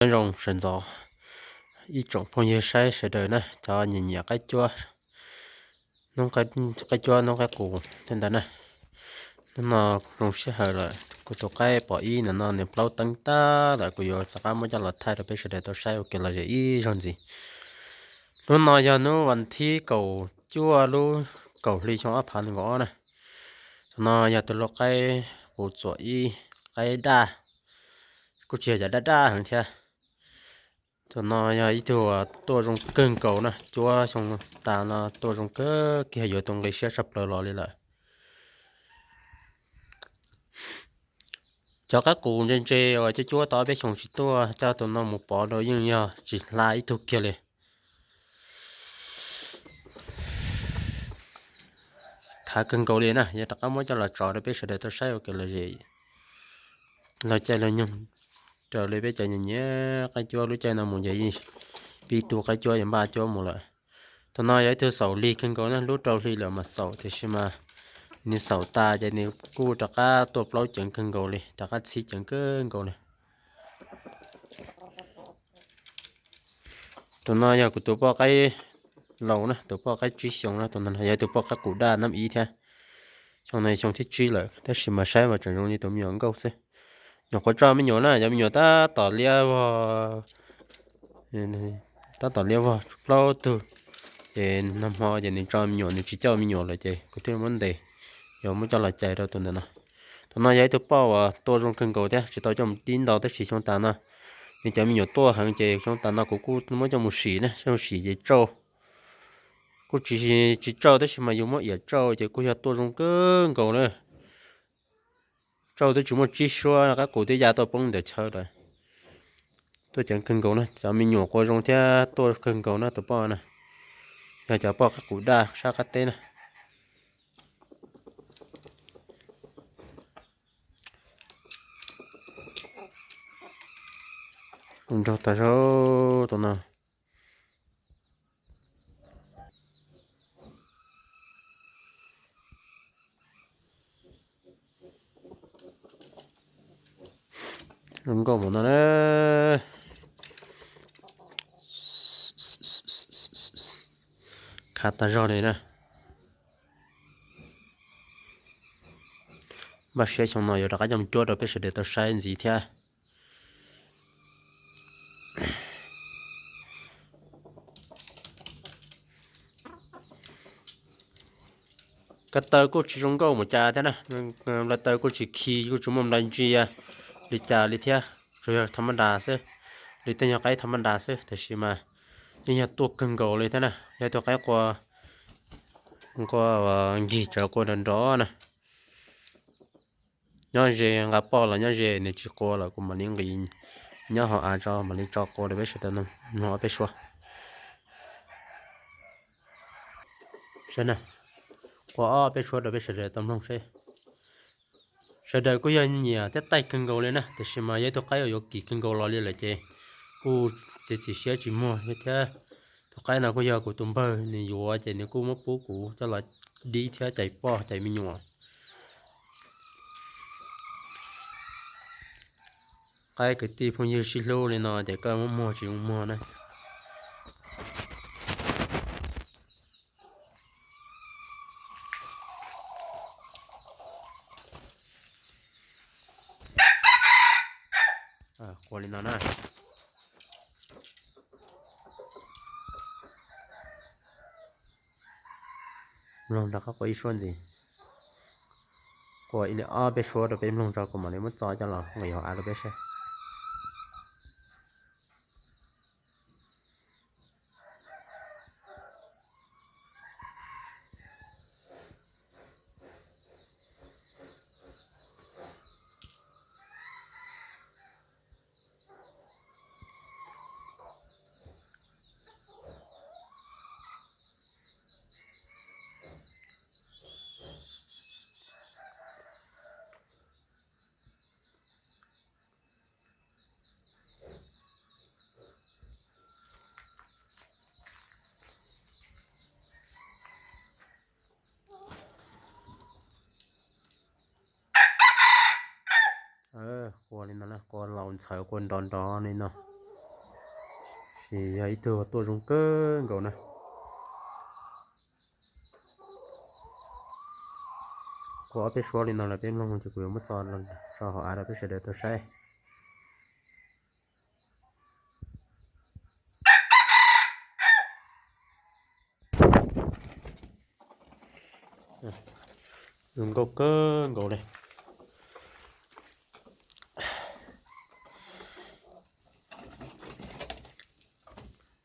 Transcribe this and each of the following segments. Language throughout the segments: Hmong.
Nyob zoo sawv ntxov ib tsoom phooj ywg saib sawv daws na, cov nyiam nyiam qaib cuab, hnub qaib cuab hnub qaib qus tej ntawd na. Hnub no zoo sij hawm lawm, kuv tus qaib pom ib ntawm no nws plaub teeb tag lawm, kuv yuav rov qab muab coj los thaij rau peb sawv daws tau saib ua kev lom zem ib zaug ntxiv. Hnub no yog hnub vas thib kaum cuaj lub kaum hli xyoo ob phav nees nkaum ob na. Tus no yog tus lau qaib qus txuam ib, qaib daj, kuj tsis yog cov daj daj heev thiab. Tus no yog ib tug tuaj zoo kawg nkaus na, cuab xyoo tas no tuaj zoo kawg kiag, yuav tus nqi siab tshaj plaws los li lawm. Cov qaib qus ntse ntse uas cuab cuab tau peb xyoos tsis tuaj, coj tus no mus pov rau yeej yog tsis hla ib tug kiag li. Khav kawg nkaus li na, yog rov qab muab coj los tso rau peb sawv daws tau saib ua kev lom zem, log caij log nyoog raws li peb cov nyiam nyiam qaib cuab. Lub caij no mus ces pib tu qaib cuab yuav npaj cuab mus lawm. Tus no yog ib tug xaum lig kawg nkaus na, lub rau hli lawm mas xaum, tiam sis mas nws xaum tas ces nws kuj rov qab tuaj plaub ceev kawg nkaus li, rov qab txhib ceev kawg nkaus li. Tus no yog kuv tus poj qaib laus na, tus poj qaib tsib xyoos na, tus no yog tus poj qaib qus daj nab ib thiab. Xyoo no xyoo thib tsib lawm, tab sis mas saib mas tseem zoo li tus me nyuam nkauj xwb. Nyuam qhuav tso me nyuam na, cov me nyuam tab tom liab vog, tab tom liab vog plaub tug. Ces nag hmo ces nws tso me nyuam, nws tsis coj me nyuam lawm ces kuv thiaj muab ntes, yuav muab coj los cais rau tus ntawm no. Tus no yog ib tug poj uas tuaj zoo kawg nkaus thiab, tsis tau coj mus dib ntau tab sis xyoo tas no nws cov me nyuam tuaj heev ces xyoo tas no kuv kuj muab coj mus sim na, coj mus sim ces tsauj. Kuj tsis, tsis tsauj tab sis mas yus muab iam tsauj ces kuj yog tuaj zoo kawg nkaus na. Tsauj twb tsis muaj tsib suab, qaib qus twb ya tuaj poob ntawm chaw lawm. Tuaj ceev kawg nkaus na, cov me nyuam qua zoo thiab tuaj kawg nkaus na tus poj na. Yog cov poj qaib qus daj sab qab teb na. Nrog tas zog tus no. Zoo nkauj mus no na. Khav tas zog li na. Npaj siab xyoo no yuav rov qab coj mus cuab rau peb sawv daws tau saib ntxiv thiab. Ko taw kuj tsis zoo nkauj mus cas thiab na, nplai taw kuj tsis khi, kuj tsis muaj nplai ntsia li cas li thiab, tsuas yog tha mab das xwb, li tej nyuag qaib tha mab das xwb, tab sis mas yeej yog tuaj kawg nkaus li thiab na, yog tus qaib qua, qua nkig tsawv qua nrov nrov na. Nyob ze nqa poj los nyob ze, nws tsis qua los kuv mam li nqis nyob hauv av tso, mam li tso qua rau peb sawv daws mloog ob peb suab. Saib na, qua ob peb suab rau peb sawv daws tau mloog seb. Sawv daws kuj yog nyiam thiab taij kawg nkaus li na, tiam sis mas yog ib tug qaib uas yuav kim kawg nkaus los li lawm ces kuj txiav txim siab tsis muag li thiab. Tus qaib no kuj yog kuv tus npawg nws yuav ces nws kuj muab pub kuv coj los dib thiab cais poj cais me nyuam. Qaib kwv tij phooj ywg sib hlub li no ces koj muab muag tsis zoo muag na. Qua li no na. Mloog rov qab qua ib suab ntxiv. Qua ib li ob peb suab rau peb mloog tso kuv mam li muab txo coj los nqis hauv av rau peb saib. Qua li no, qua laus ntxhawv qua nrov nrov li no. Ces yog ib tug tuaj zoo kawg nkaus na. Kuv ob peb suab li no lawm peb mloog ces kuv yuav muab tso rau hauv av rau peb sawv daws tau saib. Zoo nkauj kawg nkaus li.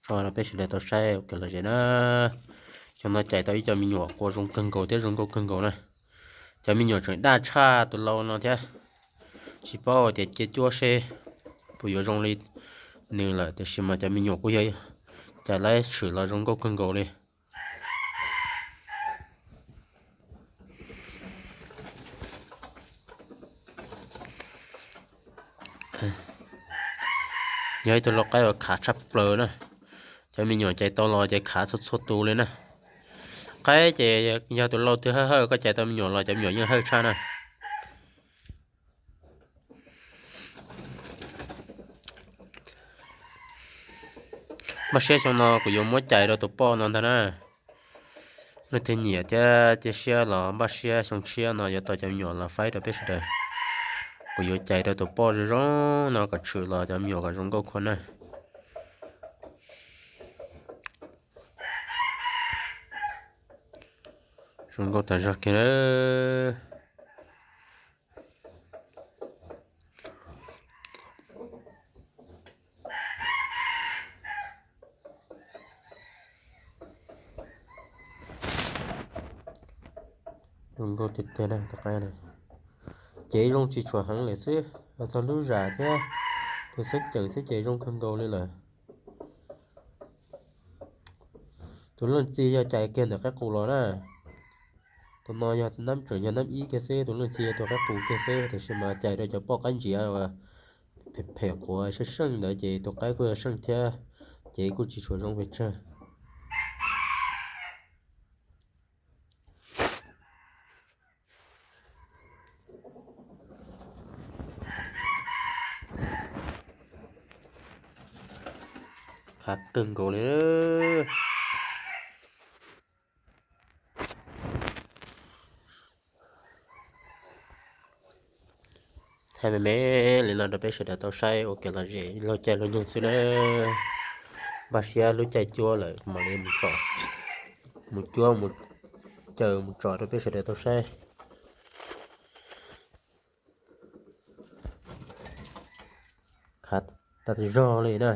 Tso rau peb sawv daws tau saib ua kev lom zem na. Xyoo no cais tau ib co me nyuam quas zoo kawg nkaus thiab zoo nkauj kawg nkaus na. Cov me nyuam tseem daj tshaj tus lau no thiab. Tsis paub tias cia cuab seb puas yuav zoo li nws lawm, tiam sis mas cov me nyuam kuj yog cais laib tshwm los zoo nkauj kawg nkaus li. Yog ib tug lau qaib uas khav tshaj plaws na. Cov me nyuam cais tau los ces khav txhua txhua tus li na. Qaib ces yog tus lau twg hawj hawj koj cais tau me nyuam los cov me nyuam yeej hawj tshaj na. Npaj siab xyoo no kuv yuav muab cais rau tus poj no ntag na. Leej twg nyiam thiab cia siab los npaj siab xyoo tshiab no yuav tau cov me nyuam los faib rau peb sawv daws. Kuv yuav cais rau tus poj zoo zoo no kom tshwm los cov me nyuam kom zoo nkauj khua na. Zoo nkauj tas zog kiag. Zoo nkauj tiag tiag na tus qaib na. Ces zoo tsis tshua heev lawm xwb, txog lub zam thiab tus xeeb ceem xwb ces zoo kawg nkaus li lawm. Tus leej txiv yog cais kiag ntawm qaib qus los na. Tus no yog nab tseem yog nab ib kiag xwb, tus leej txiv yog tus qaib qus kiag xwb, tiam sis mas cais rau cov poj qaib ntsiav uas phem phem quav seej seej ntawd ces tus qaib kuj yog seej thiab, ces kuj tsis tshua zoo pes tsawg. Khav kawg nkaus li. Thaij me me li no rau peb sawv daws tau saib ua kev lom zem laug caij laug nyoog xwb na. Npaj siab lub caij cuab lawm mam li mus tsom, mus cuab mus caw mus tsom rau peb sawv daws tau saib. Khav tas zog li na.